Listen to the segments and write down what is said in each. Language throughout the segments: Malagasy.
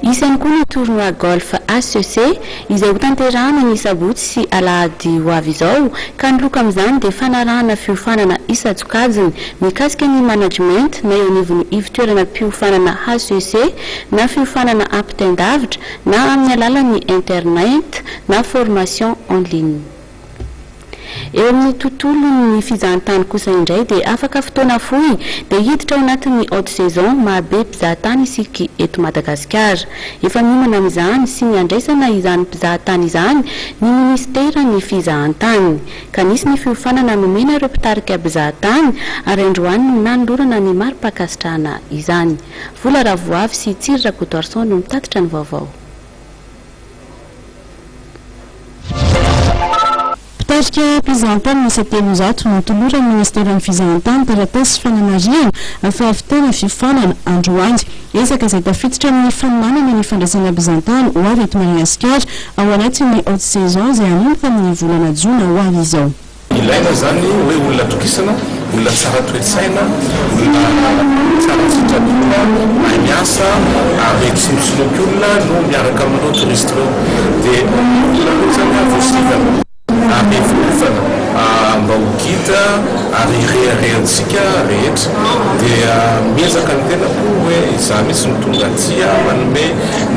Hisy ihany koa ny tournoi golf HEC izay hotanterahana ny sabotsy sy alahady ho avy izao ka ny loka amin'izany dia fanarahana fiofanana isan-tsokajiny mikasika ny management na eo anivon'ny ivotoerana mpiofanana HEC na fiofanana ampitain-davitra na amin'ny alalan'ny internet na formation en ligne. Eo amin'ny tontolon'ny fizahantany kosa indray dia afaka fotoana fohy dia hiditra ao anatin'ny haute saison mahabe mpizahatany isika eto Madagasikara. Efa miomana amin'izany sy ny handraisana izany mpizahatany izany ny minisiteran'ny fizahantany. Ka nisy ny fiofanana nomena ireo mpitarika mpizahatany ary androany no nanolorana ny mari-pankasitrahana izany. Vola Ravoavy sy Tsiry Rakotoarison no mitatitra ny vaovao. Mpitarika mpizahantany miisa 300 no toloran'ny Ministeran'ny Fizahantany taratasy fanamarihana fahavitana fiofanana androany. Ezaka izay tafiditra amin'ny fanomanana ny fandraisana mpizahantany ho avy eto Madagasikara ao anatin'ny haute saison izay hanomboka amin'ny volana jona ho avy izao. Ilaina izany hoe olona atokisana, olona tsara toe-tsaina, olona tsara sitrapo, mahay miasa ary tsy misoloky olona no miaraka amin'ireo touristes ireo. Dia olona ireo izany voasivana ary voaofana mba ho guide ary hireharehantsika rehetra. Dia miezaka ny tenako hoe izaho mihitsy no tonga aty manome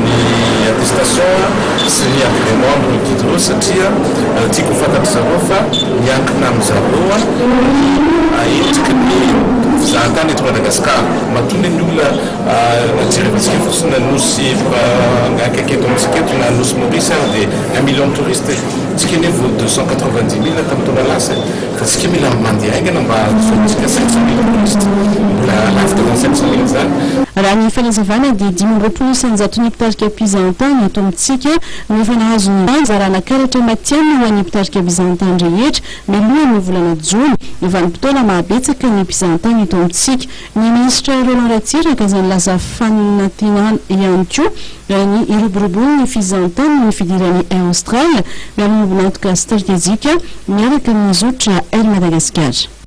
ny attestation sy ny agrément amin'ireo guide ireo satria tiako ho fantatry zareo fa miankina amin zareo ny endriky ny fizahantany eto Madagascar. Matoa ny olona na jerevantsika fotsiny na nosy akaiky eto amintsika eto na nosy Maurice ary dia un million de touristes e! Tsika anie vao 290 mille tamin'ny taona lasa e! Fa tsika mila mandeha haingana mba hahazoantsika 500 mille touristes. Mbola lavitra izany 500 mille izany. Raha ny fanazavana dia 25% ny mpitarika mpizahantany eto amintsika no efa nahazo ny fizarana karatra matihanina ho an'ny mpitarika mpizahantany rehetra mialohan'ny volana jona, vanim-potoana mahabetsaka ny mpizahantany eto amintsika. Ny minisitra Roland Ratsiraka izay nilaza fanantenana ihany koa ny hiroboroboan'ny fizahantany noho ny fidiran'ny Air Austral miara-miombon'antoka stratejika miaraka amin'ny zotra Air Madagascar.